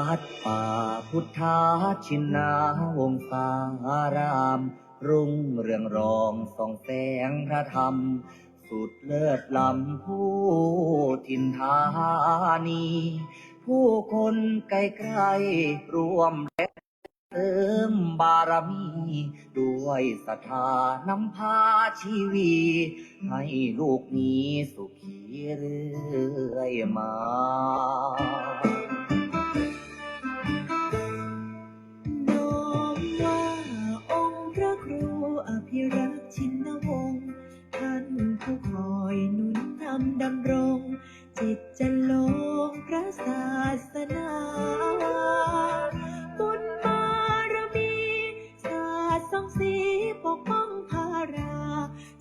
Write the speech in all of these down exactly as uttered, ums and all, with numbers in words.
วัดป่าพุทธชินนาวงศาราม รุ่งเรืองรองส่องแสงพระธรรม สุดเลิศล้ำผู้ถิ่นธานี ผู้คนไกลๆร่วมแรงเสริมบารมี ด้วยศรัทธานำพาชีวี ให้ลูกมีสุขีเรื่อยมา น้อมว่าองค์พระครูอภิรักษ์ชินวงศ์ ท่านผู้คอยหนุนนำดำรง จิตจันทร์ลงพระศาสนา บุญบารมี สาดส่องสีปกป้องพารา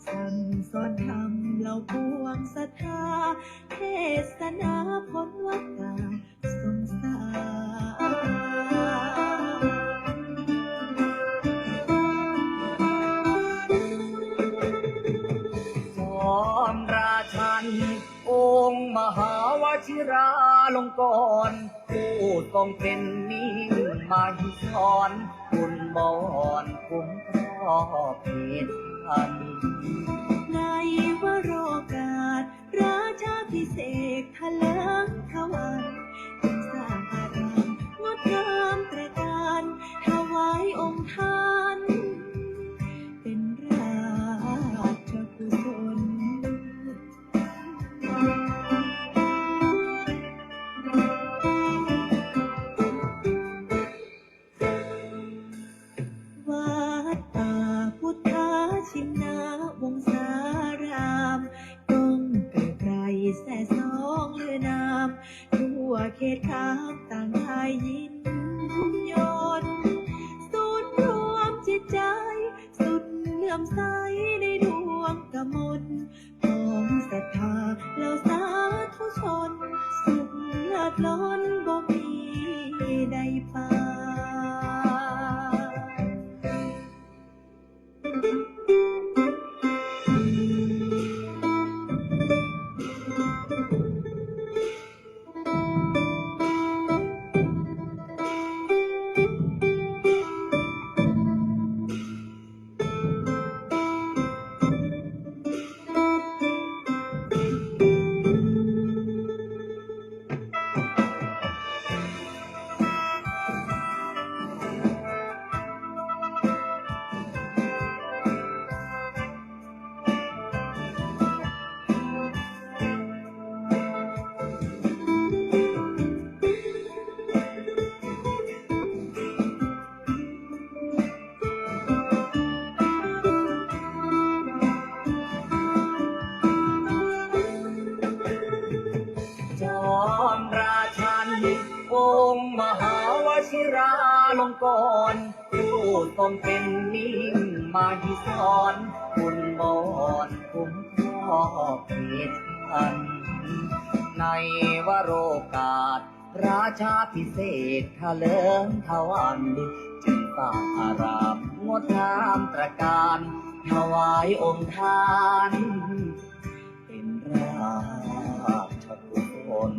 สั่งสอนธรรมเหล่าปวงศรัทธา เทศนาพ้นวัฏฏะสงสาร จอมราชัน องค์มหาวชิราลงกรณ์ ผู้ทรงเป็นมิ่งมหิธร บุญบอนคุ้มครอบเขตพัน ในวโรกาส ราชาภิเษกถลิงทวัน จึงสร้างอารามงดงามตระการ ถวายองค์ท่าน เป็นราชกุศล วัดป่าพุทธชินนาวงศาราม ก้องเกริกไกรแซ่ซ้องลือนาม ทั่วเขตคามต่างได้ยินยน ศูนย์รวมจิตใจ สุดเลื่อมใสในดวงกมล ของศรัทธาเหล่าสาธุชน สุขเลิศล้นบ่มีใดปาน จอมราชัน องค์มหาวชิราลงกรณ์ ผู้ทรงเป็นมิ่งมหิธร บุญบอนคุ้มครอบเขตพัน ในวโรกาส ราชาภิเษกถลิงทวัน จึงสร้างอารามงดงามตระการ ถวายองค์ท่าน เป็นราชกุศล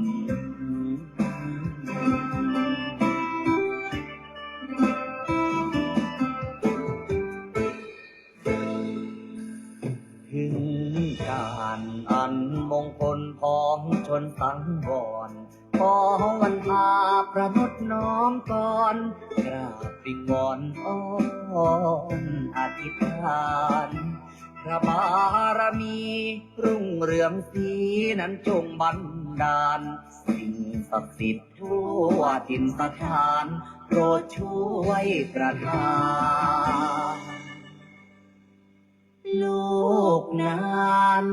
ถึงการอันมงคลพ้องชนสังวร ขอวันพาประนดน้อมกร กราบวิงวอนอ้อนอธิษฐาน พระบารมีรุ่งเรืองสีนั้นจงบันดาล สิ่งศักดิ์สิทธิ์ทั่วถิ่นสถาน โปรดช่วยประทาน โลกนั้น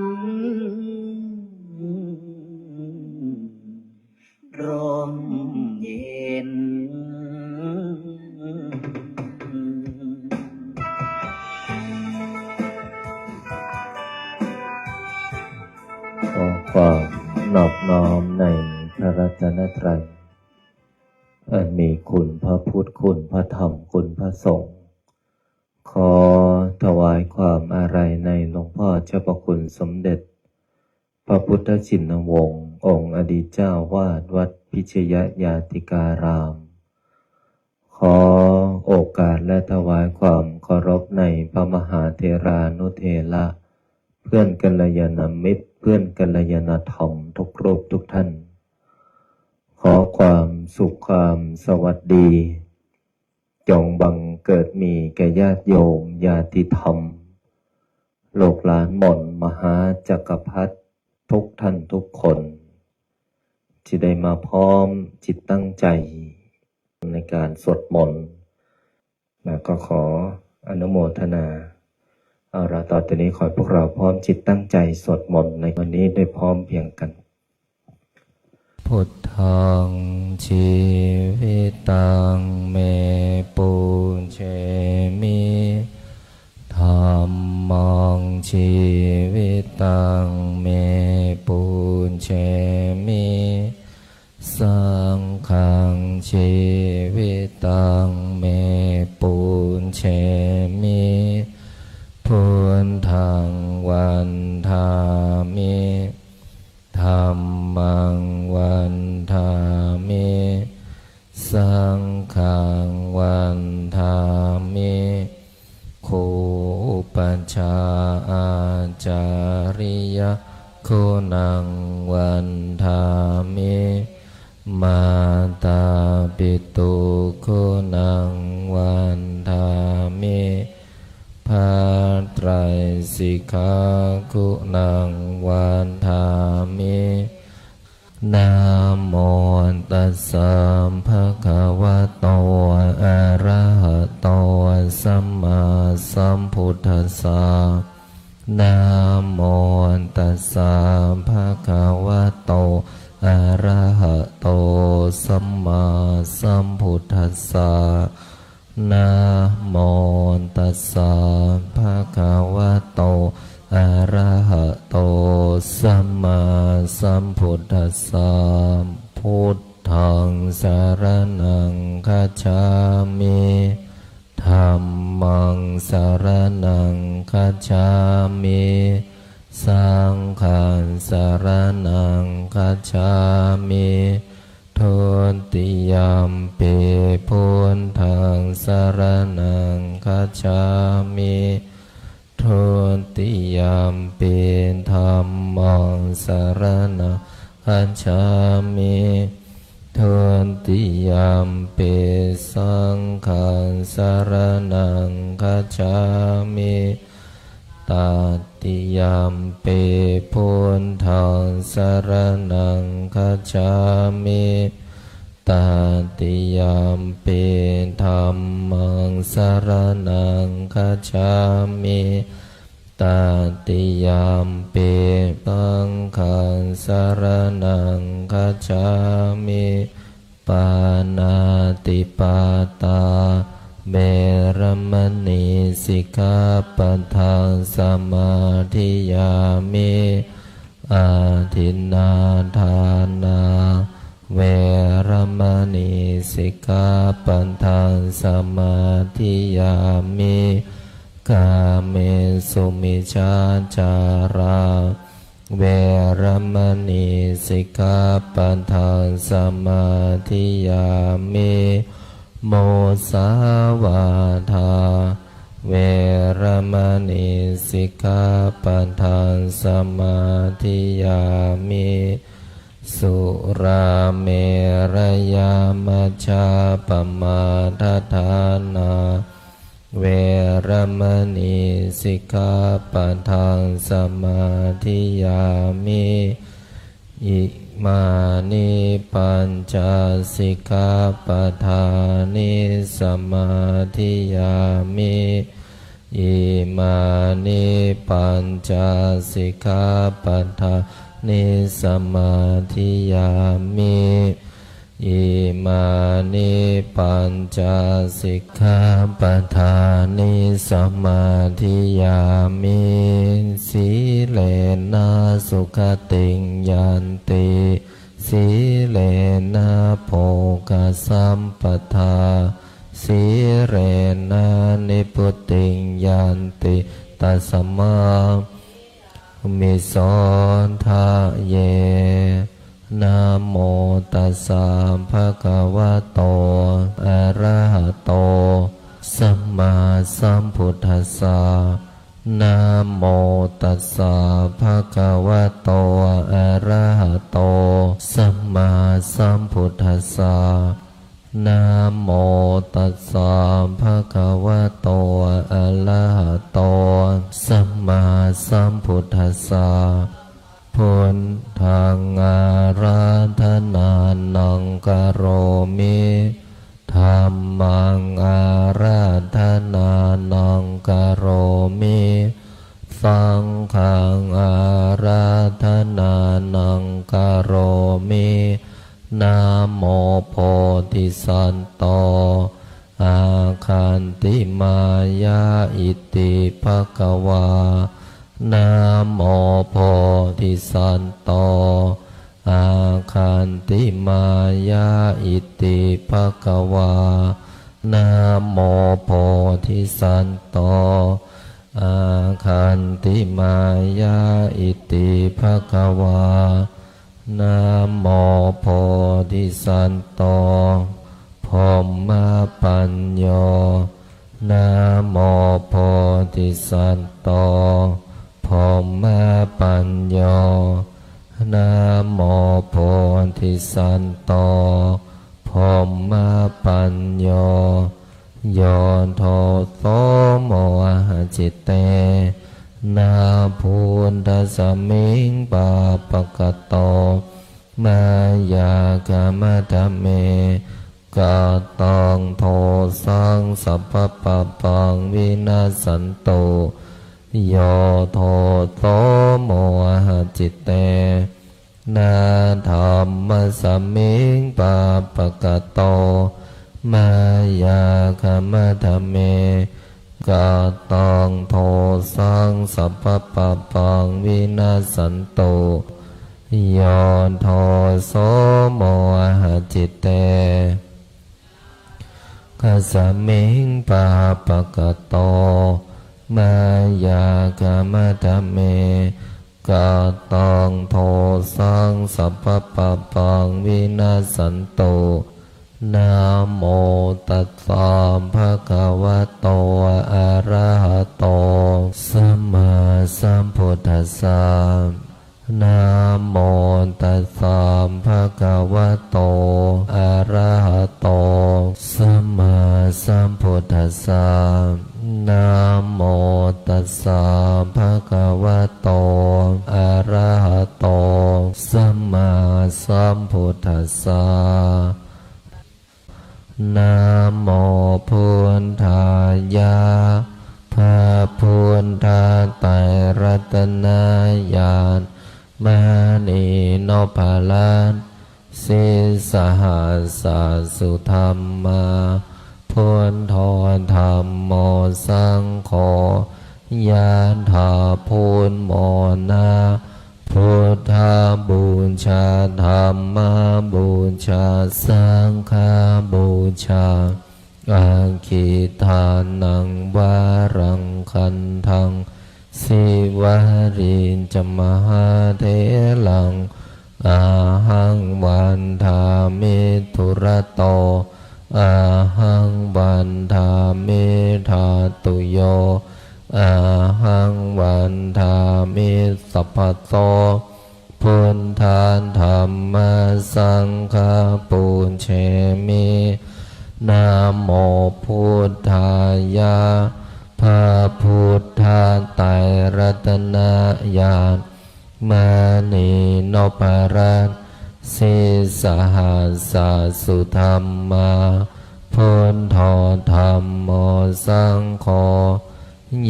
ร่มเย็น ขอความนอบน้อมในพระรัตนตรัย อันมีคุณพระพุทธ คุณพระธรรม คุณพระสงฆ์ ขอถวายความอาลัยในหลวงพ่อเจ้าพระคุณสมเด็จ พระพุทธชินวงศ์ องค์อดีตเจ้าวาดวัด พิชยญาติการาม ขอโอกาสและถวายความเคารพในพระมหาเถรานุเถระ เพื่อนกัลยาณมิตร เพื่อนกัลยาณธรรมทุกรูปทุกท่าน ขอความสุขความสวัสดี จงบังเกิดมีแก่ญาติโยมญาติธรรม ลูกหลานมนต์มหาจักรพรรดิทุกท่านทุกคน ที่ได้มาพร้อมจิตตั้งใจในการสวดมนต์ แล้วก็ขออนุโมทนา เอาละ ต่อจากนี้ขอให้พวกเราพร้อมจิตตั้งใจสวดมนต์ในวันนี้ด้วยพร้อมเพรียงกัน Buddhaṃ jīvitaṃ me pūjemi. Dhammaṃ jīvitaṃ me pūjemi. Saṅghaṃ jīvitaṃ me pūjemi. Buddhaṃ vandāmi. Dhammaṃ vandāmi. Saṅghaṃ vandāmi. Guru upajjhāyācariyaguṇaṃ vandāmi. Mātāpituguṇaṃ vandāmi. พระไตรสิกขาคุณัง vandāmi. Namo tassa bhagavato arahato sammāsambuddhassa. Namo tassa bhagavato arahato sammāsambuddhassa. Namo tassa bhagavato arahato sammāsambuddhassa. Buddhaṃ saraṇaṃ gacchāmi. Dhammaṃ saraṇaṃ gacchāmi. Saṅghaṃ saraṇaṃ gacchāmi. Dutiyampi buddhaṃ saraṇaṃ gacchāmi. Dutiyampi dhammaṃ saraṇaṃ gacchāmi. Dutiyampi saṅghaṃ saraṇaṃ gacchāmi. Tatiyampi buddhaṃ saraṇaṃ gacchāmi. Tatiyampi dhammaṃ saraṇaṃ gacchāmi. Tatiyampi saṅghaṃ saraṇaṃ gacchāmi. Pāṇātipātā veramaṇī sikkhāpadaṃ samādiyāmi. Adinnādānā veramaṇī sikkhāpadaṃ samādiyāmi. Kāmesu micchācārā veramaṇī sikkhāpadaṃ samādiyāmi. Musāvādā veramaṇī sikkhāpadaṃ samādiyāmi. Surāmerayamajjapamādaṭṭhānā veramaṇī sikkhāpadaṃ samādiyāmi. Imāni pañca sikkhāpadāni samādiyāmi. Imāni pañca sikkhāpadāni samādiyāmi. Imāni pañca sikkhāpadāni samādiyāmi. Sīlena sugatiṃ yanti, sīlena bhogasampadā, sīlena nibbutiṃ yanti, tasmā sīlaṃ visodhaye. Namo tassa bhagavato arahato sammāsambuddhassa. Namo tassa bhagavato arahato sammāsambuddhassa. Namo tassa bhagavato arahato sammāsambuddhassa. Buddhaṃ ārādhanānaṃ karomi. Dhammaṃ ārādhanānaṃ karomi. Saṅghaṃ ārādhanānaṃ karomi. Namo bodhisatto āgantimāya iti bhagavā. Namo bodhisatto āgantimāya iti bhagavā. Namo bodhisatto āgantimāya iti bhagavā. Namo bodhisatto brahmapañño. Namo bodhisatto brahmapañño. Namo bodhisatto brahmapañño. Yo doso mohacitena buddhasmiṃ pāpakato mayā khamatha me kataṃ dosaṃ sabbapāpaṃ vinassantu. Yo doso mohacitena dhammasmiṃ pāpakato mayā khamatha me kataṃ dosaṃ sabbapāpaṃ vinassantu. Yo doso mohacitena saṅghasmiṃ pāpakato mayā khamatha me kataṃ dosaṃ sabbapāpaṃ vinassantu. Namo tassa bhagavato arahato sammāsambuddhassa. Namo tassa bhagavato arahato sammāsambuddhassa. Namo tassa bhagavato arahato sammāsambuddhassa. Namo buddhāya. พระพุทธไตรรัตนญาณ มณีนพรัตน์ sīsahassa sudhammā, พุทโธ ธัมโม สังโฆ ยะถา พุทโมนะ พุทธบูชา ธัมมบูชา สังฆบูชา Aggīdānaṃ varaṃ gandhaṃ, sīvalī ca mahātheraṃ, ahaṃ vandāmi dūrato, ahaṃ vandāmi dhātuyo, ahaṃ vandāmi sabbaso. Buddha dhamma saṅgha pūjemi. Namo buddhāya. พระพุทธไตรรัตนญาณ มณีนพรัตน์ sīsahassa sudhammā, พุทโธ ธัมโม สังโฆ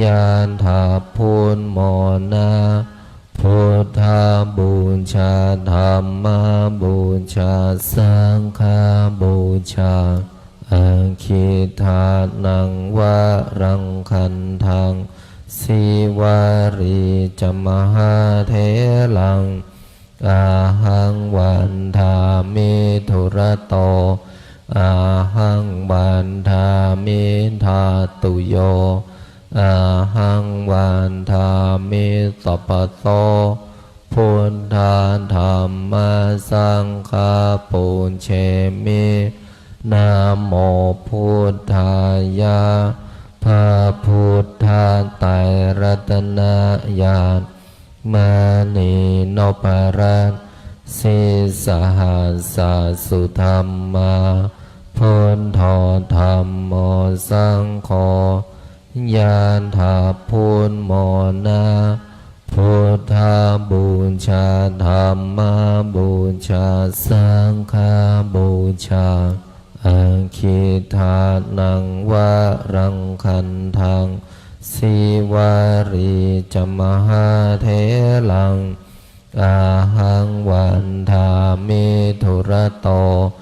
ยะถา พุทโมนะ พุทธบูชา ธัมมบูชา สังฆบูชา Aggīdānaṃ varaṃ gandhaṃ, sīvalī ca mahātheraṃ, ahaṃ vandāmi dūrato, ahaṃ vandāmi dhātuyo, ahaṃ vandāmi sabbaso. Buddha dhamma saṅghā pūjemi. Namo buddhāya. พระพุทธไตรรัตนญาณ มณีนพรัตน์ sīsahassa sudhammā, buddho dhammo saṅgho, ñāṇapūṇṇo na. Buddhapūjā, dhammapūjā, saṅghapūjā. Aggidānaṃ varaṃ gandhaṃ, sīvalī ca mahātheraṃ, ahaṃ vandāmi dūrato,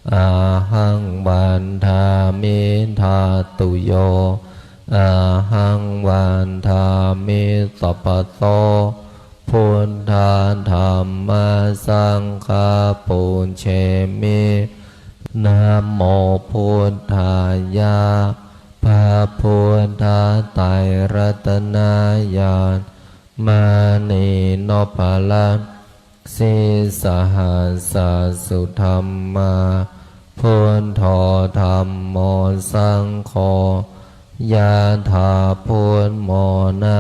ahaṃ vandāmi dhātuyo, ahaṃ vandāmi sabbaso. Buddha dhamma saṅgha pūjemi. Namo buddhāya. พระพุทธไตรรัตนญาณ มณีนพรัตน์ sīsahassa sudhammā, buddho dhammo saṅgho, ñāṇapūṇṇo na.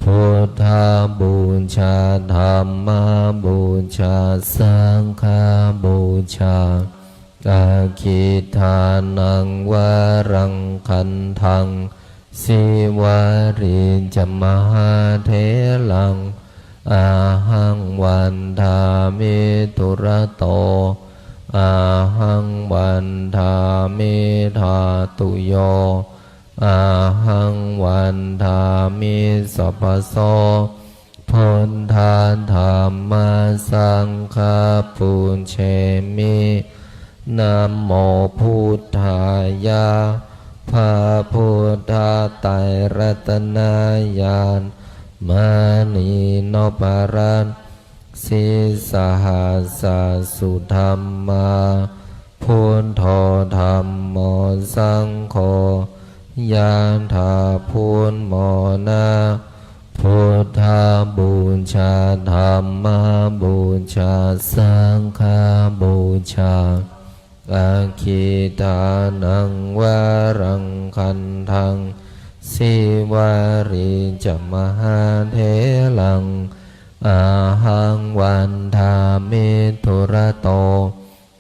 Buddhapūjā, dhammapūjā, saṅghapūjā. Aggidānaṃ varaṃ gandhaṃ, sīvalī ca mahātheraṃ, ahaṃ vandāmi dūrato, ahaṃ vandāmi dhātuyo, ahaṃ vandāmi sabbaso. Buddha dhamma saṅgha pūjemi. Namo buddhāya. พระพุทธไตรรัตนญาณ มณีนพรัตน์ sīsahassa sudhammā, buddho dhammo saṅgho, ñāṇapūṇṇo na. Buddhapūjā, dhammapūjā, saṅghapūjā. Aggidānaṃ varaṃ gandhaṃ, sīvalī ca mahātheraṃ, ahaṃ vandāmi dūrato,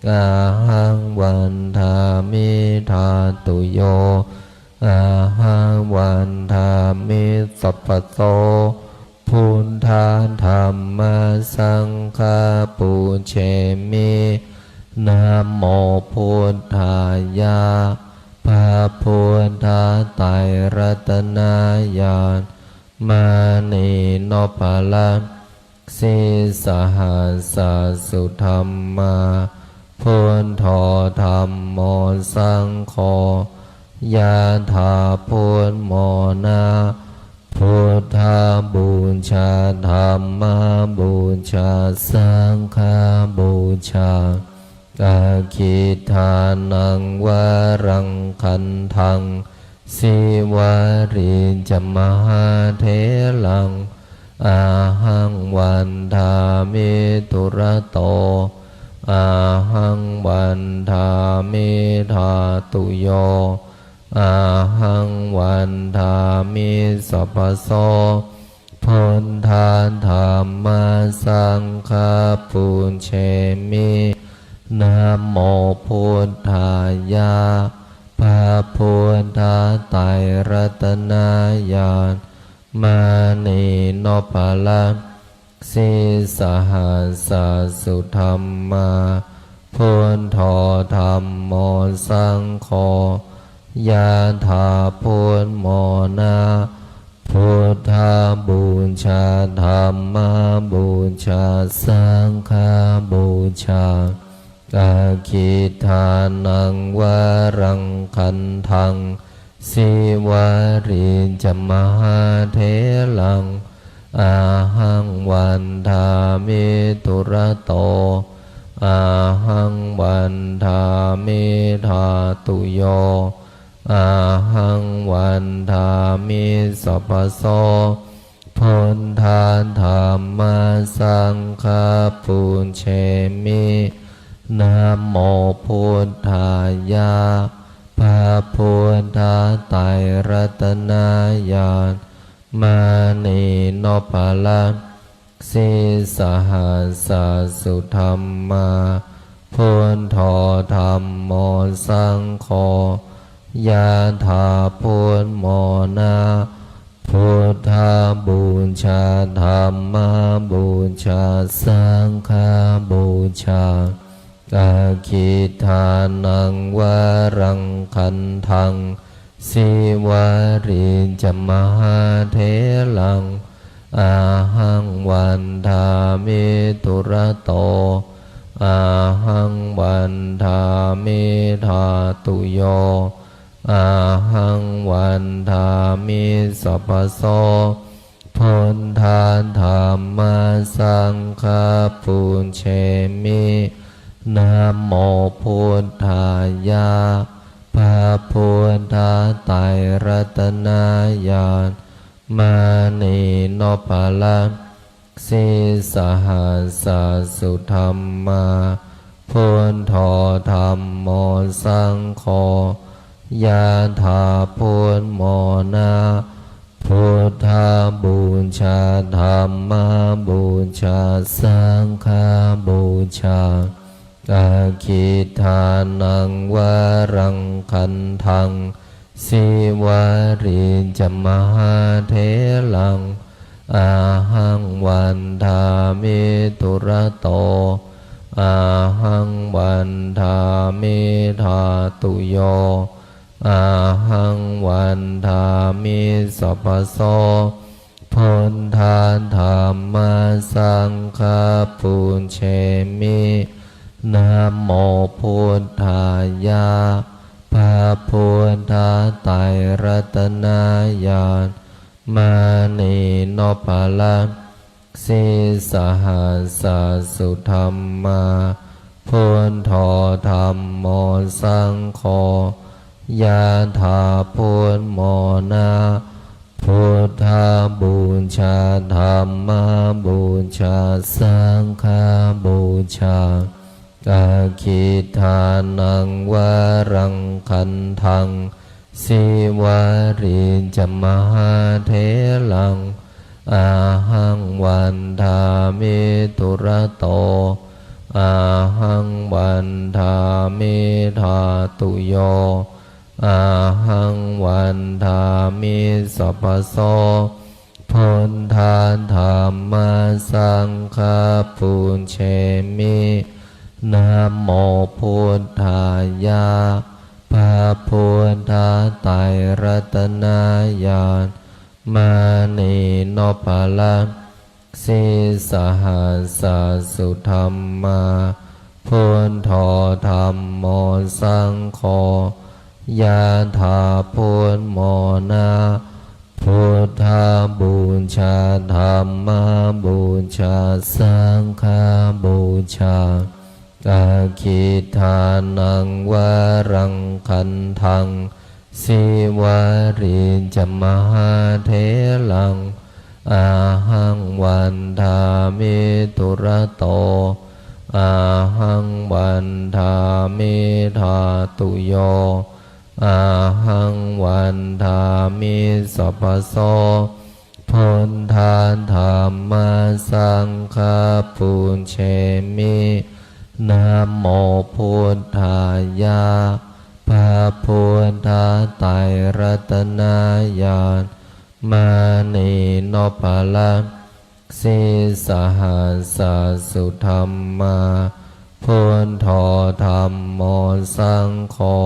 ahaṃ vandāmi dhātuyo, ahaṃ vandāmi sabbaso. Buddha dhamma saṅgha pūjemi. Namo buddhāya. พระพุทธไตรรัตนญาณ มณีนพรัตน์ sīsahassa sudhammā, buddho dhammo saṅgho, ñāṇapūṇṇo na. Buddhapūjā, dhammapūjā, saṅghapūjā. Aggidānaṃ varaṃ gandhaṃ, sīvalī ca mahātheraṃ, ahaṃ vandāmi dūrato, ahaṃ vandāmi dhātuyo, ahaṃ vandāmi sabbaso. Buddha dhamma saṅgha pūjemi. Namo buddhāya. พระพุทธไตรรัตนญาณ มณีนพรัตน์ sīsahassa sudhammā, buddho dhammo saṅgho, ñāṇapūṇṇo na. Buddhapūjā, dhammapūjā, saṅghapūjā. Aggidānaṃ varaṃ gandhaṃ, sīvalī ca mahātheraṃ, ahaṃ vandāmi dūrato, ahaṃ vandāmi dhātuyo, ahaṃ vandāmi sabbaso. Buddha dhamma saṅgha pūjemi. Namo buddhāya. พระพุทธไตรรัตนญาณ มณีนพรัตน์ sīsahassa sudhammā, buddho dhammo saṅgho, yathābudmona, buddhapūjā, dhammapūjā, saṅghapūjā, aggidānaṃ varaṃ gandhaṃ, sīvalī ca mahātheraṃ, ahaṃ vandāmi dūrato, ahaṃ vandāmi dhātuyo, ahaṃ vandāmi sabbaso. Buddha dhamma saṅgha pūjemi. Namo buddhāya. พระพุทธไตรรัตนญาณ มณีนพรัตน์ sīsahassa sudhammā, buddho dhammo saṅgho, yathābudmona, buddhapūjā, dhammapūjā, saṅghapūjā, aggidānaṃ varaṃ gandhaṃ, sīvalī ca mahātheraṃ, ahaṃ vandāmi dūrato, ahaṃ vandāmi dhātuyo, ahaṃ vandāmi sabbaso. Buddha dhamma saṅgha pūjemi. Namo buddhāya. พระพุทธไตรรัตนญาณ มณีนพรัตน์ sīsahassa sudhammā, buddho dhammo saṅgho, yathābudmona, buddhapūjā, dhammapūjā, saṅghapūjā, aggidānaṃ varaṃ gandhaṃ, sīvalī ca mahātheraṃ, ahaṃ vandāmi dūrato, ahaṃ vandāmi dhātuyo, ahaṃ vandāmi sabbaso. Buddha dhamma saṅgha pūjemi. Namo buddhāya. พระพุทธไตรรัตนญาณ มณีนพรัตน์ sīsahassa sudhammā, buddho dhammo saṅgho, yathābudmona, buddhapūjā, dhammapūjā, saṅghapūjā, aggidānaṃ varaṃ gandhaṃ, sīvalī ca mahātheraṃ, ahaṃ vandāmi dūrato, ahaṃ vandāmi dhātuyo, ahaṃ vandāmi sabbaso. Buddha dhamma saṅgha pūjemi. Namo buddhāya. พระพุทธไตรรัตนญาณ มณีนพรัตน์ sīsahassa sudhammā, buddho dhammo saṅgho,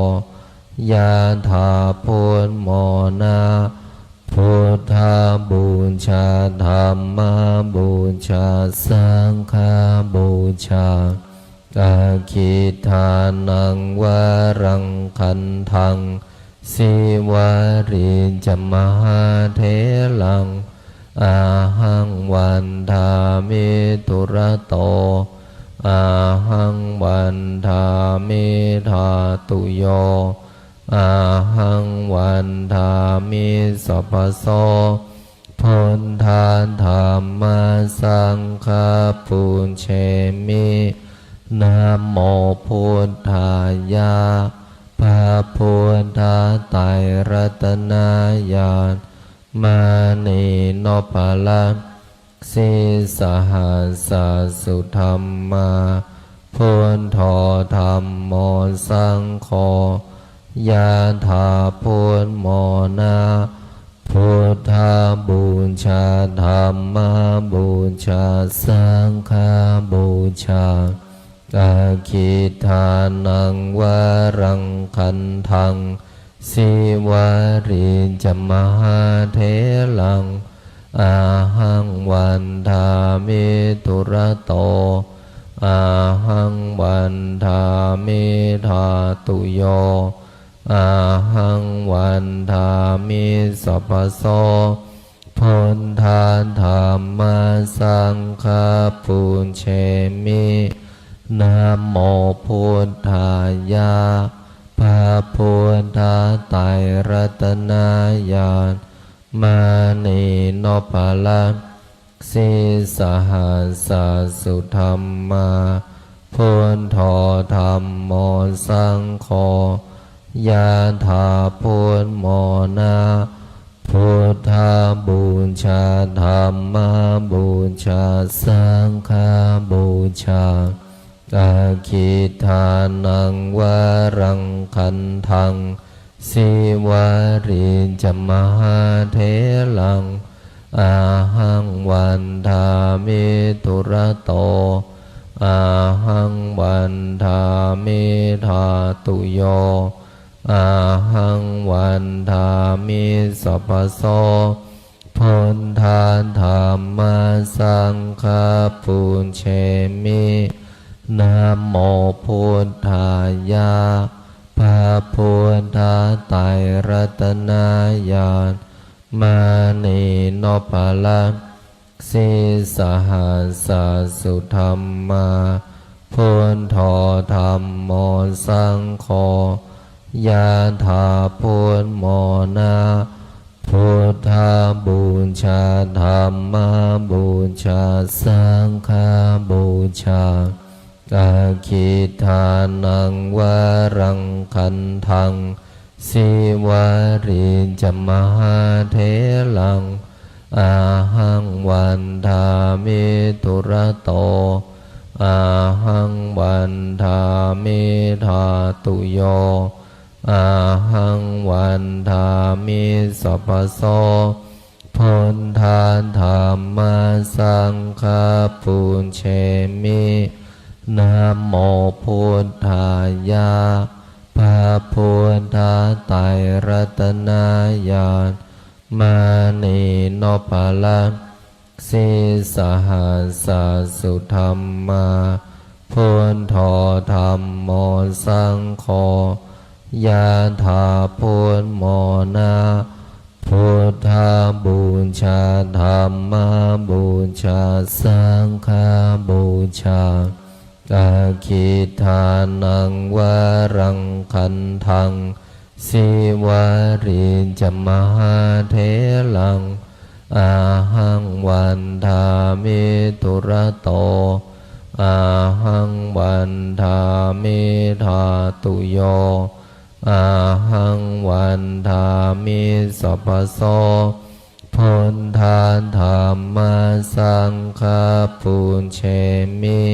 yathābudmona, buddhapūjā, dhammapūjā, saṅghapūjā, aggidānaṃ varaṃ gandhaṃ, sīvalī ca mahātheraṃ, ahaṃ vandāmi dūrato, ahaṃ vandāmi dhātuyo, ahaṃ vandāmi sabbaso. Buddha dhamma saṅgha pūjemi. Namo buddhāya. พระพุทธไตรรัตนญาณ มณีนพรัตน์ sīsahassa-sudhammā, buddho dhammo saṅgho, yathā buddhamona. Buddhapūjā, dhammapūjā, saṅghapūjā. Aggidānaṃ varaṃ gandhaṃ, sīvalī ca mahātheraṃ, ahaṃ vandāmi dūrato. Ahaṃ vandāmi dhātuyo, ahaṃ vandāmi sabbaso. Buddha dhamma saṅgha pūjemi. Namo buddhāya. พระพุทธไตรรัตนญาณ มณีนพรัตน์ sīsahassa-sudhammā, buddho dhammo saṅgho, yathā buddhamona. Buddhapūjā, dhammapūjā, saṅghapūjā. Aggidānaṃ varaṃ gandhaṃ, sīvalī ca mahātheraṃ, ahaṃ vandāmi dūrato. Ahaṃ vandāmi dhātuyo, ahaṃ vandāmi sabbaso. Buddha dhamma saṅgha pūjemi. Namo buddhāya. พระพุทธไตรรัตนญาณ มณีนพรัตน์ sīsahassa-sudhammā, buddho dhammo saṅgho, yathā buddhamona. Buddhapūjā, dhammapūjā, saṅghapūjā. Aggidānaṃ varaṃ gandhaṃ, sīvalī ca mahātheraṃ, ahaṃ vandāmi dūrato. Ahaṃ vandāmi dhātuyo, ahaṃ vandāmi sabbaso. Buddha dhamma saṅgha pūjemi. Namo buddhāya. พระพุทธไตรรัตนญาณ มณีนพรัตน์ sīsahassa-sudhammā, buddho dhammo saṅgho, yathā buddhamona. Buddhapūjā, dhammapūjā, saṅghapūjā. Aggidānaṃ varaṃ gandhaṃ, sīvalī ca mahātheraṃ, ahaṃ vandāmi dūrato. Ahaṃ vandāmi dhātuyo, ahaṃ vandāmi sabbaso. Buddha dhamma saṅgha pūjemi.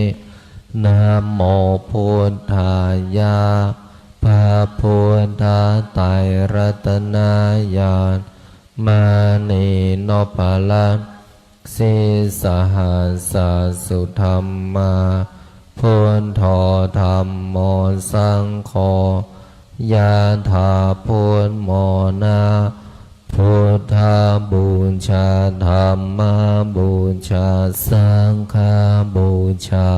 Namo buddhāya. พระพุทธไตรรัตนญาณ มณีนพรัตน์ sīsahassa-sudhammā, buddho dhammo saṅgho, yathā buddhamona. Buddhapūjā, dhammapūjā, saṅghapūjā.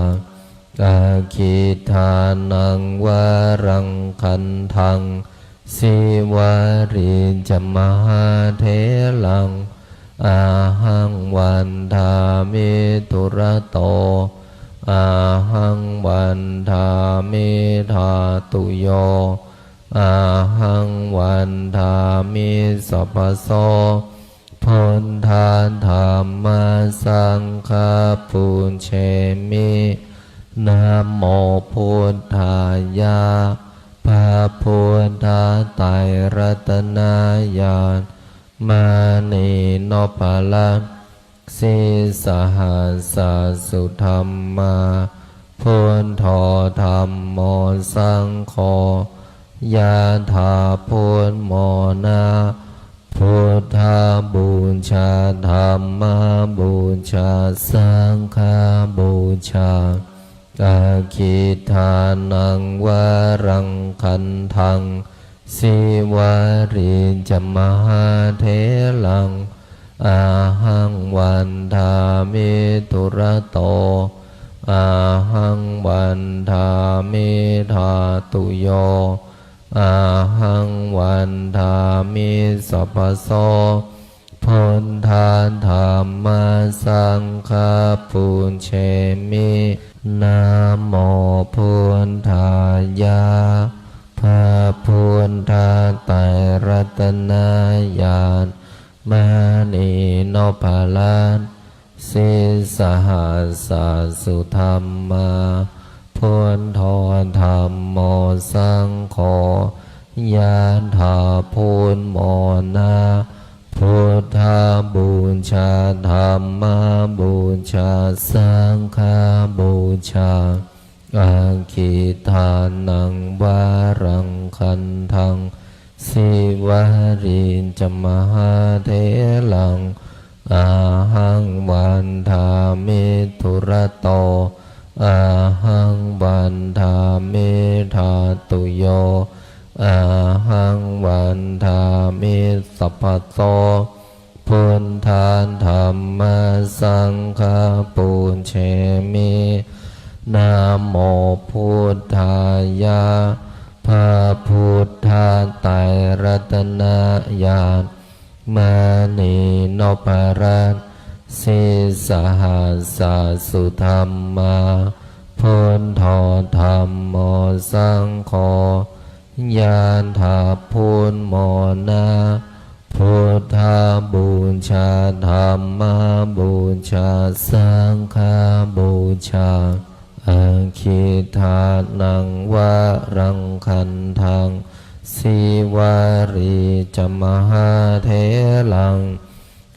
Aggidānaṃ varaṃ gandhaṃ, sīvalī ca mahātheraṃ, ahaṃ vandāmi dūrato. Ahaṃ vandāmi dhātuyo, ahaṃ vandāmi sabbaso. Buddha sīsahassa sudhammā, buddho dhammo saṅgho, yadā buddhamona, buddhapūjā dhammapūjā saṅghapūjā, aggidānaṃ varaṃ gandhaṃ, sīvalī ca mahātheraṃ, ahaṃ vandāmi dūrato, ahaṃ vandāmi dhātuyo, ahaṃ vandāmi sabbaso, buddha dhamma saṅgha pūjemi. Namo buddhāya, พระพุทธไตรรัตนญาณ มณีนพรัตน์ sīsahassa sudhammā, buddho dhammo saṅgho, yadā buddhamona, buddhapūjā dhammapūjā saṅghapūjā, aggidānaṃ varaṃ gandhaṃ, sīvalī ca mahātheraṃ, ahaṃ vandāmi dūrato, ahaṃ vandāmi dhātuyo, ahaṃ vandāmi sabbaso, buddha dhamma saṅgha pūjemi. Namo buddhāya, พระพุทธไตรรัตนญาณ มณีนพรัตน์ sīsahassa sudhammā, buddho dhammo saṅgho, yadā buddhamona, buddhapūjā dhammapūjā saṅghapūjā, aggidānaṃ varaṃ gandhaṃ, sīvalī ca mahātheraṃ,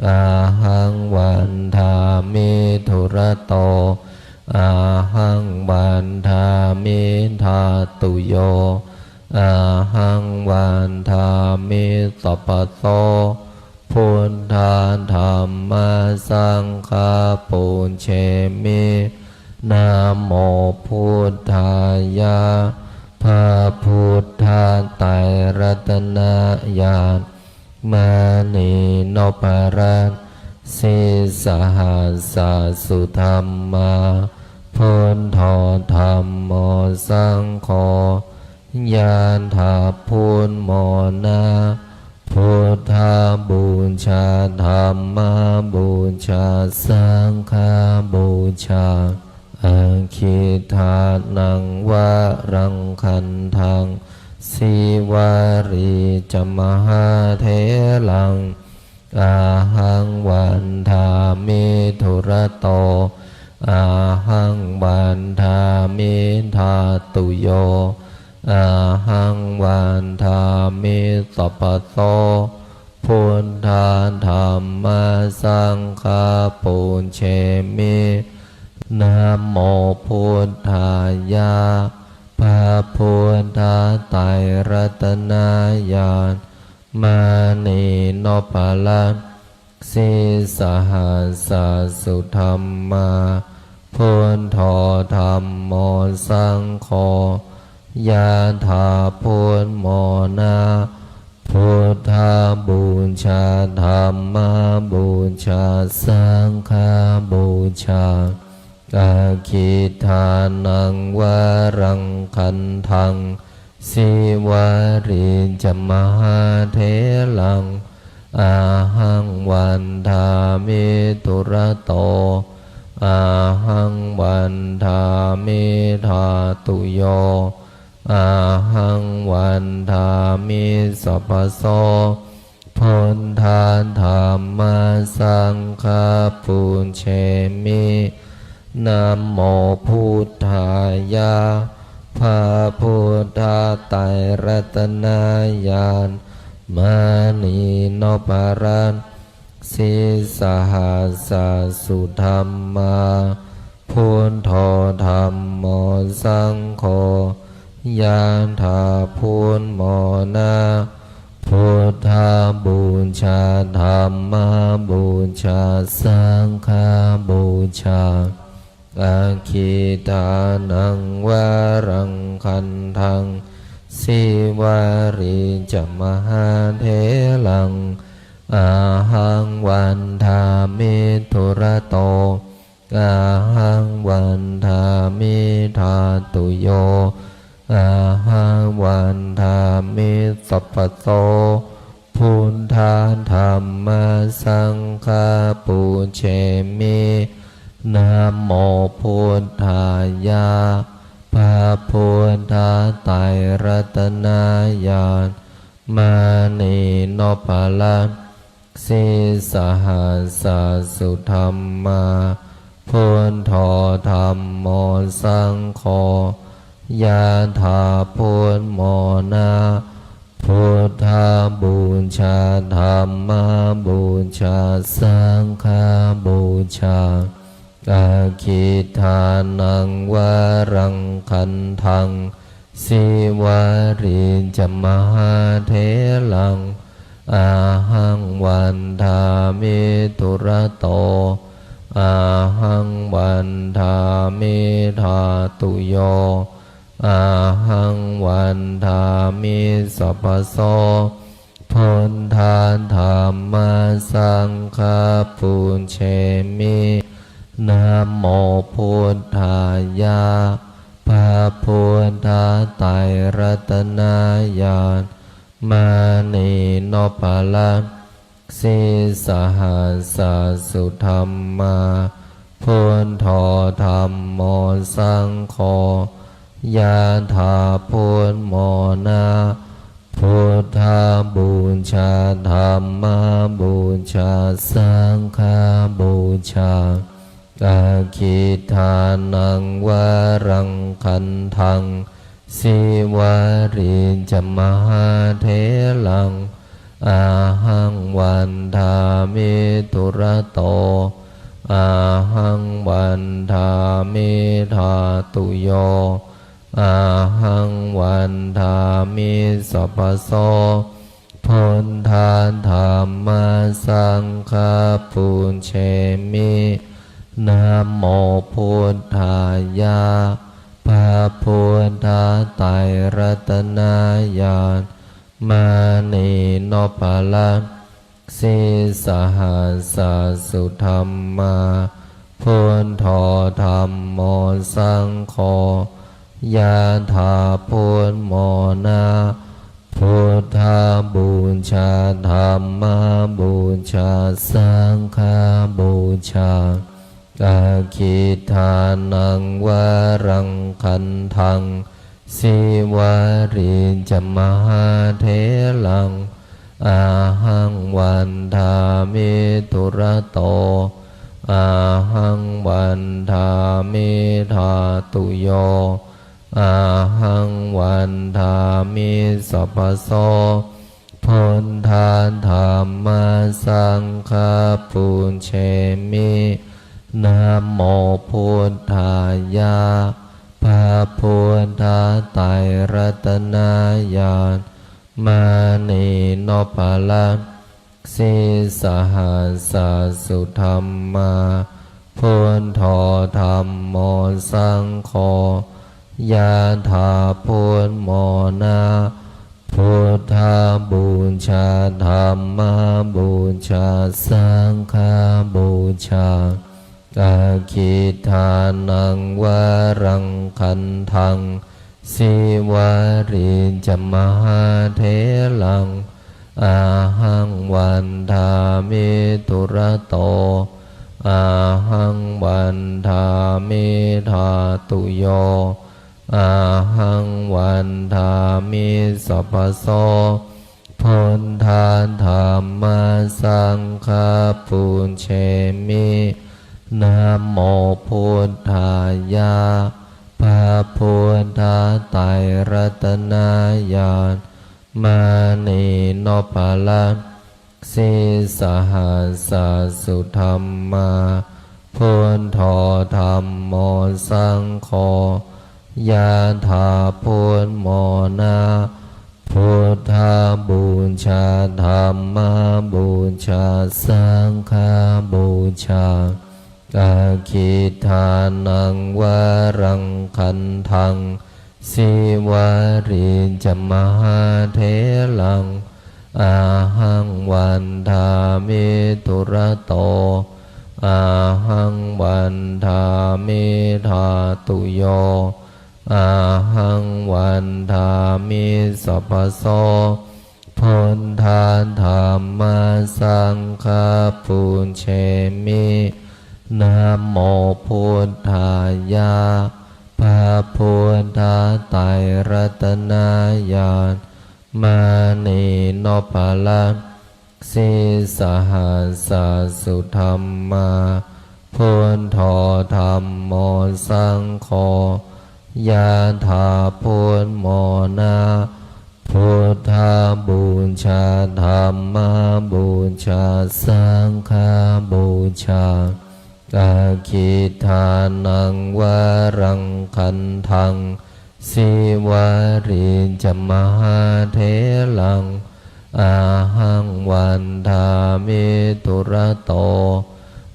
ahaṃ vandāmi dūrato, ahaṃ vandāmi dhātuyo, ahaṃ vandāmi sabbaso, buddha dhamma saṅgha pūjemi. Namo buddhāya, พระพุทธไตรรัตนญาณ มณีนพรัตน์ sīsahassa sudhammā, buddho dhammo saṅgho, yadā buddhamona, buddhapūjā dhammapūjā saṅghapūjā, aggidānaṃ varaṃ gandhaṃ, sīvalī ca mahātheraṃ, ahaṃ vandāmi dūrato, ahaṃ vandāmi dhātuyo, ahaṃ vandāmi sabbaso, buddha dhamma saṅgha pūjemi. Namo buddhāya, พระพุทธไตรรัตนญาณ มณีนพรัตน์ sīsahassa sudhammā, buddho dhammo saṅgho, yadā buddhamona, buddhapūjā dhammapūjā saṅghapūjā, aggidānaṃ varaṃ gandhaṃ, sīvalī ca mahātheraṃ, ahaṃ vandāmi dūrato, ahaṃ vandāmi dhātuyo, ahaṃ vandāmi sabbaso, buddha dhamma saṅgha pūjemi. Namo buddhāya, พระพุทธไตรรัตนญาณ มณีนพรัตน์ sīsahassa sudhammā, buddho dhammo saṅgho, yadā buddhamona, buddhapūjā, dhammapūjā, saṅghapūjā, aggidānaṃ varaṃ gandhaṃ, sīvalī ca mahātheraṃ, ahaṃ vandāmi dūrato, ahaṃ vandāmi dhātuyo, ahaṃ vandāmi sabbaso, buddha dhamma saṅgha pūjemi. Namo buddhāya, พระพุทธไตรรัตนญาณ มณีนพรัตน์ sīsahassa sudhammā, buddho dhammo saṅgho, yadā buddhamona, buddhapūjā, dhammapūjā, saṅghapūjā, aggidānaṃ varaṃ gandhaṃ, sīvalī ca mahātheraṃ, ahaṃ vandāmi dūrato, ahaṃ vandāmi dhātuyo, ahaṃ vandāmi sabbaso, buddha dhamma saṅgha pūjemi. Namo buddhāya, พระพุทธไตรรัตนญาณ มณีนพรัตน์ sīsahassa sudhammā, buddho dhammo saṅgho, yadā buddhamona, buddhapūjā, dhammapūjā, saṅghapūjā, aggidānaṃ varaṃ gandhaṃ, sīvalī ca mahātheraṃ, ahaṃ vandāmi dūrato, ahaṃ vandāmi dhātuyo, ahaṃ vandāmi sabbaso, buddha dhamma saṅgha pūjemi. Namo buddhāya, พระพุทธไตรรัตนญาณ มณีนพรัตน์ sīsahassa sudhammā, buddho dhammo saṅgho, yadā buddhamona, buddhapūjā, dhammapūjā, saṅghapūjā, aggidānaṃ varaṃ gandhaṃ, sīvalī ca mahātheraṃ, ahaṃ vandāmi dūrato, ahaṃ vandāmi dhātuyo, ahaṃ vandāmi sabbaso, buddha dhamma saṅgha pūjemi. Namo buddhāya, พระพุทธไตรรัตนญาณ มณีนพรัตน์ sīsahassa sudhammā, buddho dhammo saṅgho, yadā buddhamona, buddhapūjā, dhammapūjā, saṅghapūjā, aggidānaṃ varaṃ gandhaṃ, sīvalī ca mahātheraṃ, ahaṃ vandāmi dūrato, ahaṃ vandāmi dhātuyo, ahaṃ vandāmi sabbaso, buddha dhamma saṅgha pūjemi. Namo buddhāya, พระพุทธไตรรัตนญาณ มณีนพรัตน์ sīsahassa sudhammā, buddho dhammo saṅgho, yadā buddhamona, buddhapūjā dhammapūjā saṅghapūjā, aggidānaṃ varaṃ gandhaṃ, sīvalī ca mahātheraṃ, ahaṃ vandāmi dūrato, ahaṃ vandāmi dhātuyo, ahaṃ vandāmi sabbaso, buddha dhamma saṅgha pūjemi. Namo buddhāya, พระพุทธไตรรัตนญาณ มณีนพรัตน์ sīsahassa sudhammā, buddho dhammo saṅgho, yadā buddhamona, buddhapūjā dhammapūjā saṅghapūjā, aggidānaṃ varaṃ gandhaṃ, sīvalī ca mahātheraṃ, ahaṃ vandāmi dūrato,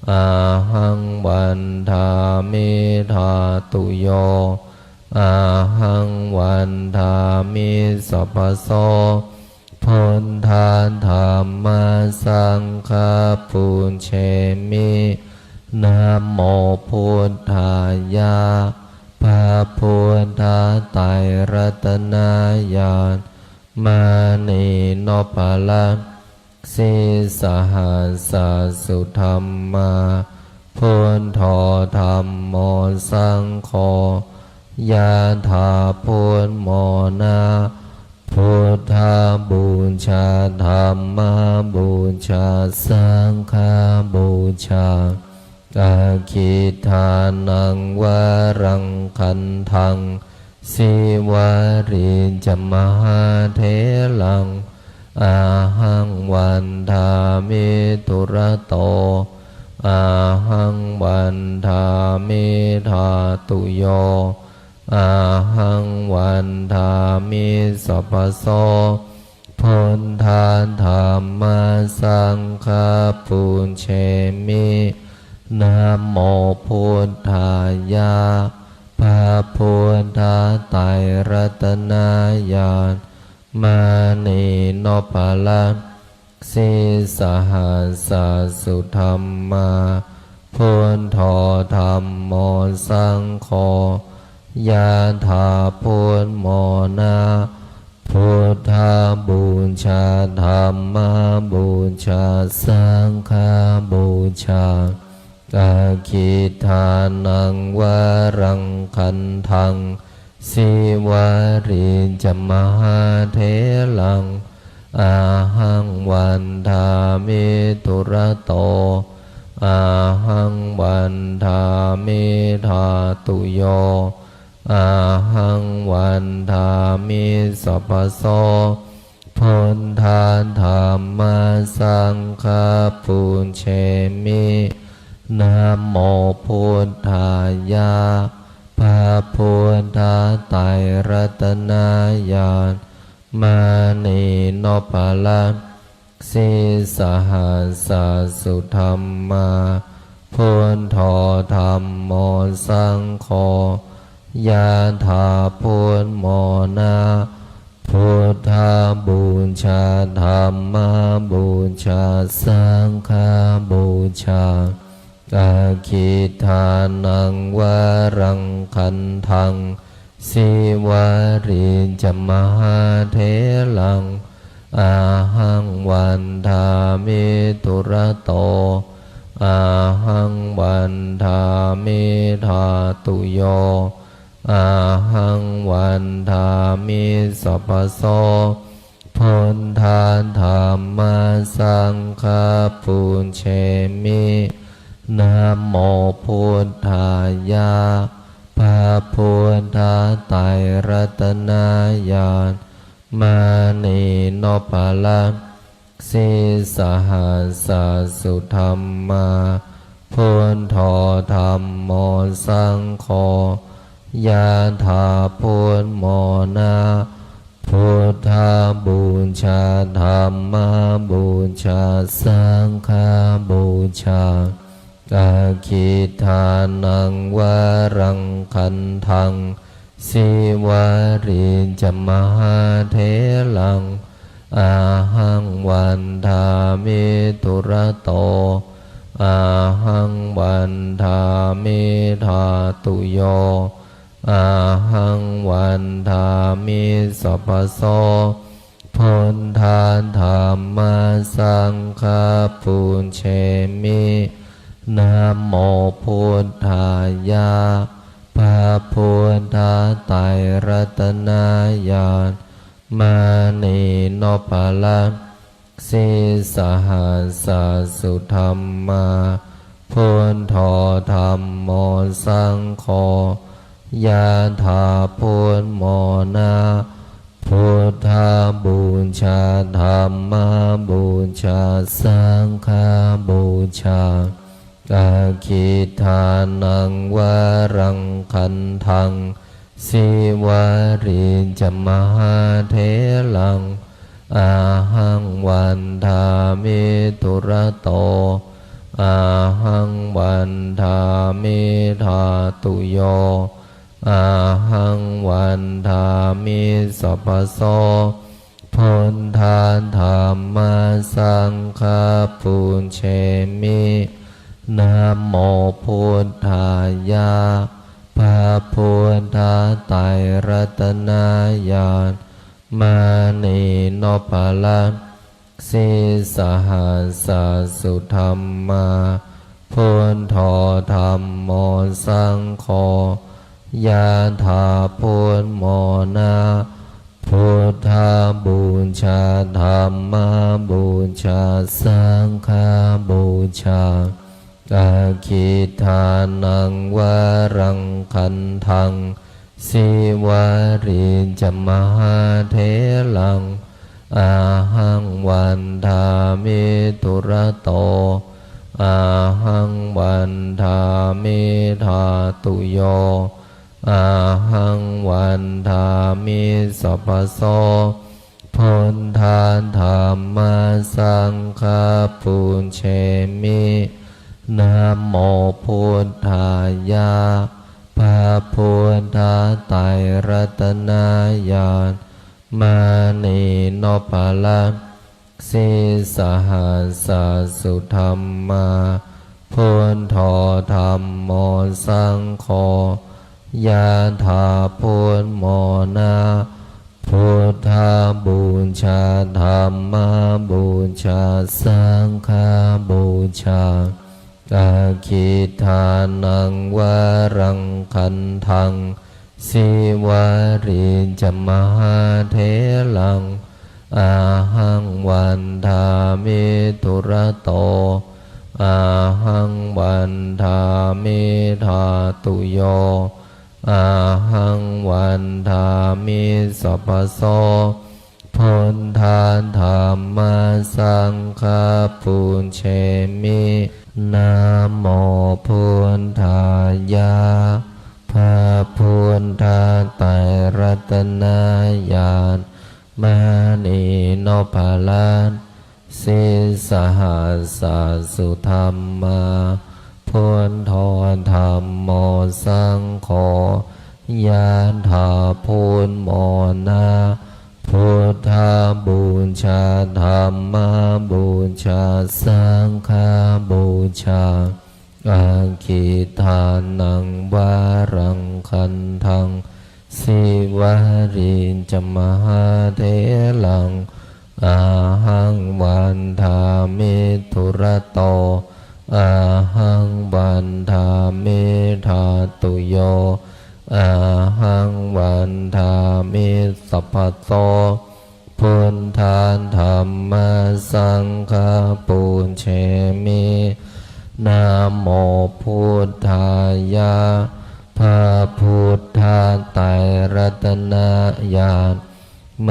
ahaṃ vandāmi dhātuyo, ahaṃ vandāmi sabbaso, buddha dhamma saṅgha pūjemi. Namo buddhāya, พระพุทธไตรรัตนญาณ มณีนพรัตน์ sīsahassa sudhammā, buddho dhammo saṅgho, yadā buddhamona, buddhapūjā dhammapūjā saṅghapūjā, aggidānaṃ varaṃ gandhaṃ, sīvalī ca mahātheraṃ, ahaṃ vandāmi dūrato, ahaṃ vandāmi dhātuyo, ahaṃ vandāmi sabbaso, buddha dhamma saṅgha pūjemi. Namo buddhāya, พระพุทธไตรรัตนญาณ มณีนพรัตน์ sīsahassa sudhammā, buddho dhammo saṅgho, yadā buddhamona, buddhapūjā dhammapūjā saṅghapūjā, aggidānaṃ varaṃ gandhaṃ, sīvalī ca mahātheraṃ, ahaṃ vandāmi dūrato, ahaṃ vandāmi dhātuyo, ahaṃ vandāmi sabbaso, buddha dhamma saṅgha pūjemi. Namo buddhāya, พระพุทธไตรรัตนญาณ มณีนพรัตน์ sīsahassa sudhammā, buddho dhammo saṅgho, yadā buddhamona, buddhapūjā dhammapūjā saṅghapūjā, aggidānaṃ varaṃ gandhaṃ, sīvalī ca mahātheraṃ, ahaṃ vandāmi dūrato, ahaṃ vandāmi dhātuyo, ahaṃ vandāmi sabbaso, buddha dhamma saṅgha pūjemi. Namo buddhāya, พระพุทธไตรรัตนญาณ มณีนพรัตน์ sīsahassa sudhammā, buddho dhammo saṅgho, yadā buddhamona, buddhapūjā dhammapūjā saṅghapūjā, aggidānaṃ varaṃ gandhaṃ, sīvalī ca mahātheraṃ, ahaṃ vandāmi dūrato, ahaṃ vandāmi dhātuyo, ahaṃ vandāmi sabbaso, buddha dhamma saṅgha pūjemi. Namo buddhāya, พระพุทธไตรรัตนญาณ มณีนพรัตน์ sīsahassa sudhammā, buddho dhammo saṅgho, yadā buddhamona, buddhapūjā dhammapūjā saṅghapūjā, aggidānaṃ varaṃ gandhaṃ, sīvalī ca mahātheraṃ, ahaṃ vandāmi dūrato, ahaṃ vandāmi dhātuyo, ahaṃ vandāmi sabbaso, buddha dhamma saṅgha pūjemi. Namo buddhāya, พระพุทธไตรรัตนญาณ มณีนพรัตน์ sīsahassa sudhammā, buddho dhammo saṅgho, yadā buddhamona, buddhapūjā dhammapūjā saṅghapūjā, aggidānaṃ varaṃ gandhaṃ, sīvalī ca mahātheraṃ, ahaṃ vandāmi dūrato, ahaṃ vandāmi dhātuyo, ahaṃ vandāmi sabbaso, buddha dhamma saṅgha pūjemi. Namo buddhāya, พระพุทธไตรรัตนญาณ มณีนพรัตน์ sīsahassa sudhammā, buddho dhammo saṅgho, yadā buddhamona, buddhapūjā dhammapūjā saṅghapūjā, aggidānaṃ varaṃ gandhaṃ, sīvalī ca mahātheraṃ, ahaṃ vandāmi dūrato, ahaṃ vandāmi dhātuyo, ahaṃ vandāmi sabbaso, buddha dhamma saṅgha pūjemi. Namo buddhāya, พระพุทธไตรรัตนญาณ มณีนพรัตน์ sīsahassa sudhammā, buddho dhammo saṅgho, yadā buddhamona, buddhapūjā dhammapūjā saṅghapūjā, aggidānaṃ varaṃ gandhaṃ, sīvalī ca mahātheraṃ, ahaṃ vandāmi dūrato, ahaṃ vandāmi dhātuyo, ahaṃ vandāmi sabbaso, buddha dhamma saṅgha pūjemi. Namo buddhāya, พระพุทธไตรรัตนญาณ ม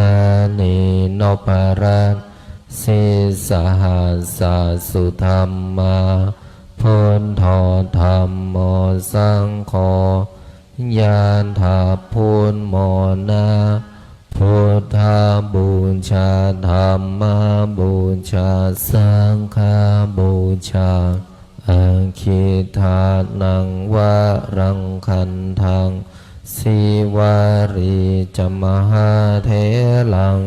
ณีนพรัตน์ sīsahassa sudhammā, buddho dhammo saṅgho, yāthābhummona, buddhapūjā, dhammapūjā, saṅghapūjā, aggidānaṃ varaṃ gandhaṃ, sīvalī ca mahātheraṃ,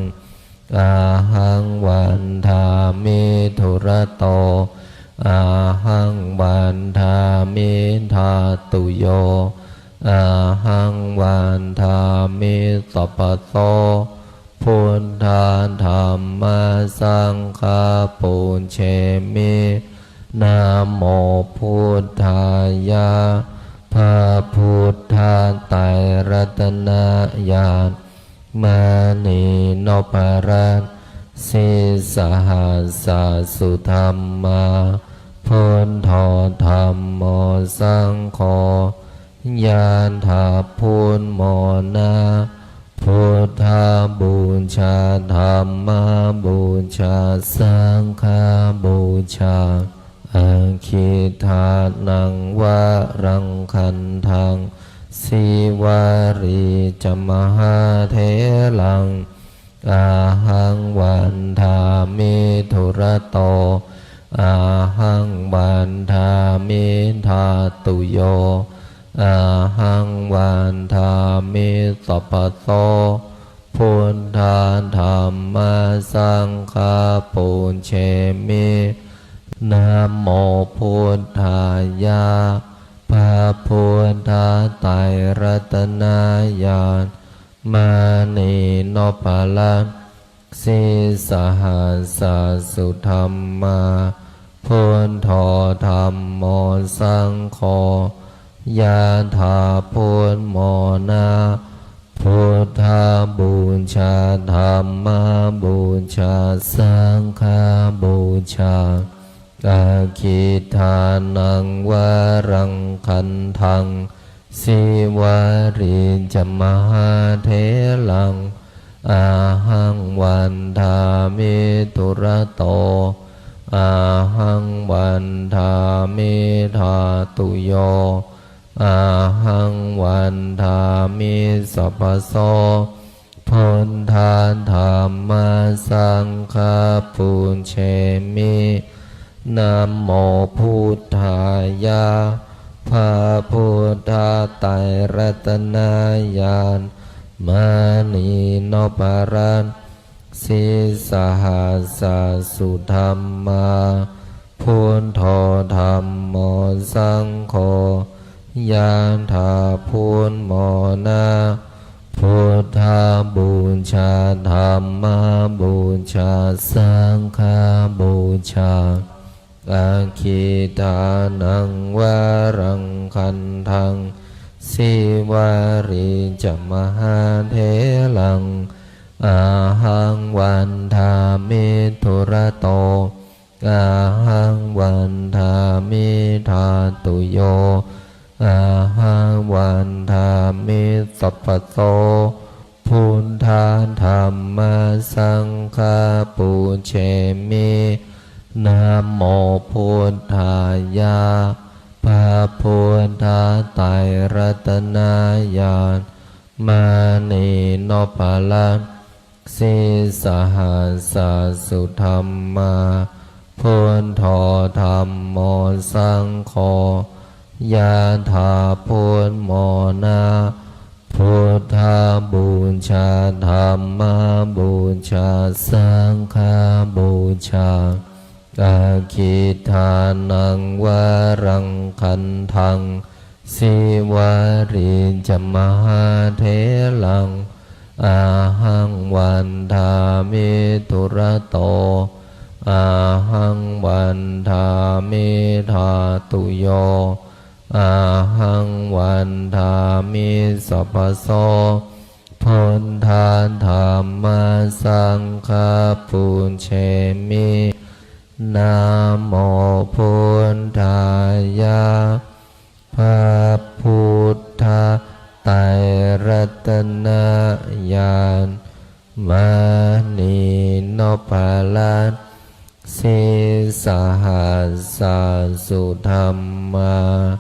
ahaṃ vandāmi dūrato, ahaṃ vandāmi dhātuyo, ahaṃ vandāmi sabbaso, buddha dhamma saṅgha pūjemi, namo buddhāya, พระพุทธไตรรัตนญาณ มณีนพรัตน์ sīsahassa sudhammā, buddho dhammo saṅgho, yāthābhummona, buddhapūjā, dhammapūjā, saṅghapūjā, aggidānaṃ varaṃ gandhaṃ, sīvalī ca mahātheraṃ, ahaṃ vandāmi dūrato, ahaṃ vandāmi dhātuyo, ahaṃ vandāmi sabbaso, buddha dhamma saṅgha pūjemi, namo buddhāya, พระพุทธไตรรัตนญาณ มณีนพรัตน์ sīsahassa sudhammā, buddho dhammo saṅgho, yāthābhummona, buddhapūjā, dhammapūjā, saṅghapūjā, aggidānaṃ varaṃ gandhaṃ, sīvalī ca mahātheraṃ, ahaṃ vandāmi dūrato, ahaṃ vandāmi dhātuyo, ahaṃ vandāmi sabbaso, buddha dhamma saṅgha pūjemi, namo buddhāya, พระพุทธไตรรัตนญาณ มณีนพรัตน์ sīsahassa sudhammā, buddho dhammo saṅgho, yāthābhummona, buddhapūjā, dhammapūjā, saṅghapūjā, aggidānaṃ varaṃ gandhaṃ, sīvalī ca mahātheraṃ, ahaṃ vandāmi dūrato, ahaṃ vandāmi dhātuyo, ahaṃ vandāmi sabbaso, buddha dhamma saṅgha pūjemi, namo buddhāya, พระพุทธไตรรัตนญาณ มณีนพรัตน์ sīsahassa sudhammā, buddho dhammo saṅgho, yāthābhummona, buddhapūjā, dhammapūjā, saṅghapūjā, aggidānaṃ varaṃ gandhaṃ, sīvalī ca mahātheraṃ, ahaṃ vandāmi dūrato, ahaṃ vandāmi dhātuyo, ahaṃ vandāmi sabbaso, buddha dhamma saṅgha pūjemi, namo buddhāya, พระพุทธไตรรัตนญาณ มณีนพ รัต sīsahassā sudhammā,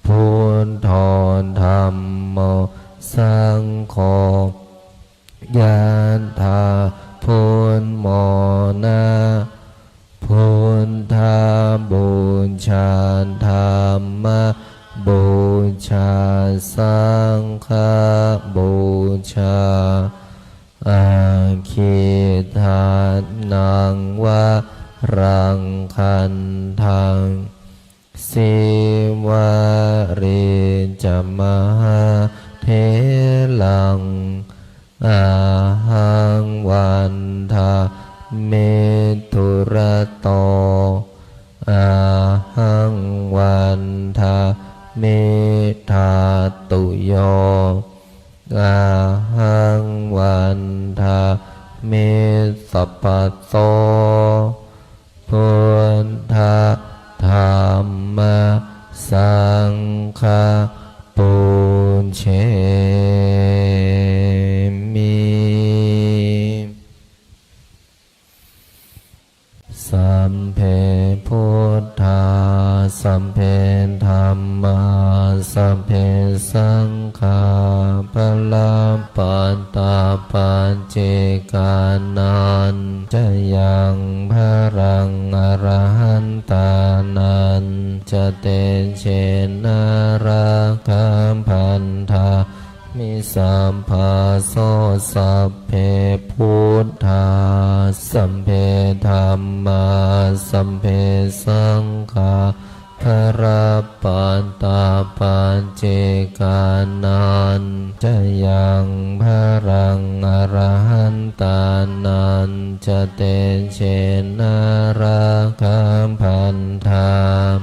buddho dhammo saṅgho, yadā buddhamona, buddhapūjā dhammapūjā saṅghapūjā, aggidānaṃ varaṃ gandhaṃ, sīvalī ca mahātheraṃ, ahaṃ vandāmi dūrato, ahaṃ vandāmi dhātuyo, ahaṃ vandāmi sabbato, buddha dhamma saṅgha pūjemi. Sabbe buddhā sabbe dhammā sabbe saṅghā balappattā paccekānañca yaṃ balaṃ arahantānañca tejena rakkhā bandhā mi sabbaso. Sabbe buddhā sabbe dhammā sabbe saṅghā balappattā paccekānañca yaṃ balaṃ arahantānañca tejena rakkhā bandhā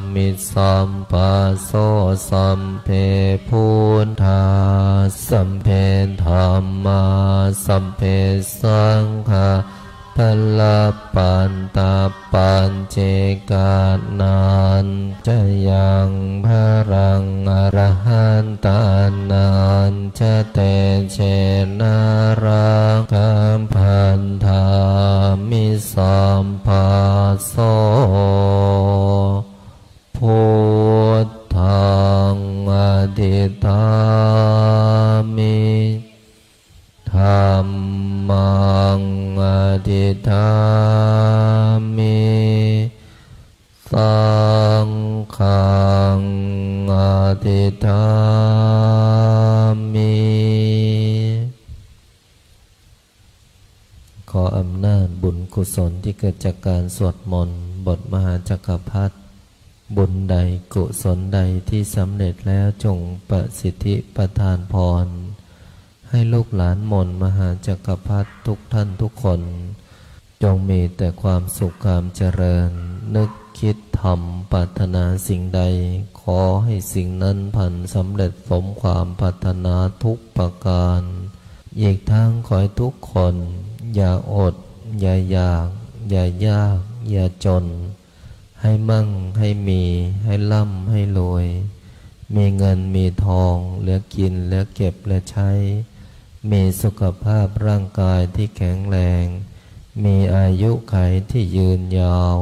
mi sabbaso. Sabbe buddhā sabbe dhammā sabbe saṅghā balappattā paccekānañca yaṃ balaṃ arahantānañca tejena rakkhā bandhā mi sabbaso. Buddhaṃ adhiṭṭhāmi, dhammaṃ adhiṭṭhāmi, saṅghaṃ adhiṭṭhāmi. ขออำนาจบุญกุศลที่เกิดจากการสวดมนต์บทมหาจักรพรรดิ บุญใดกุศลใดที่สำเร็จแล้วจงประสิทธิประทานพร ให้ลูกหลานมนต์มหาจักรพรรดิทุกท่านทุกคน จงมีแต่ความสุขความเจริญ นึกคิดทำปรารถนาสิ่งใด ขอให้สิ่งนั้นพลันสำเร็จสมความปรารถนาทุกประการ อีกทั้งขอให้ทุกคนอย่าอด อย่าอยาก อย่ายาก อย่าจน ให้มั่ง ให้มี ให้ร่ำ ให้รวย มีเงิน มีทอง เหลือกิน เหลือเก็บ เหลือใช้ มีสุขภาพร่างกายที่แข็งแรง มีอายุขัยที่ยืนยาว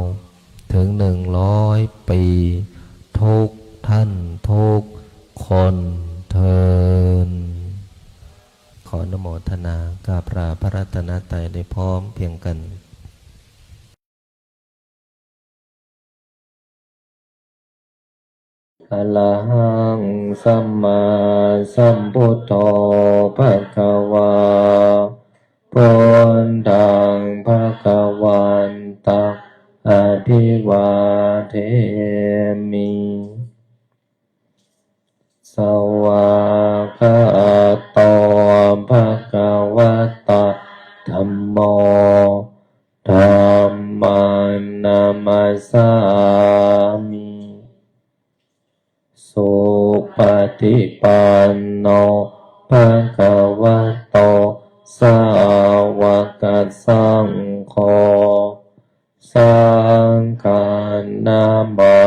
ถึงหนึ่งร้อยปี ทุกท่านทุกคนเทอญ ขออนุโมทนากราบลาพระรัตนตรัยได้พร้อมเพรียงกัน Arahaṃ sammāsambuddho bhagavā, buddhaṃ bhagavantaṃ abhivādemi. Svākkhāto bhagavatā dhammo, dhammaṃ namassāmi. Supaṭipanno bhagavato sāvakasaṅgho, saṅghaṃ namā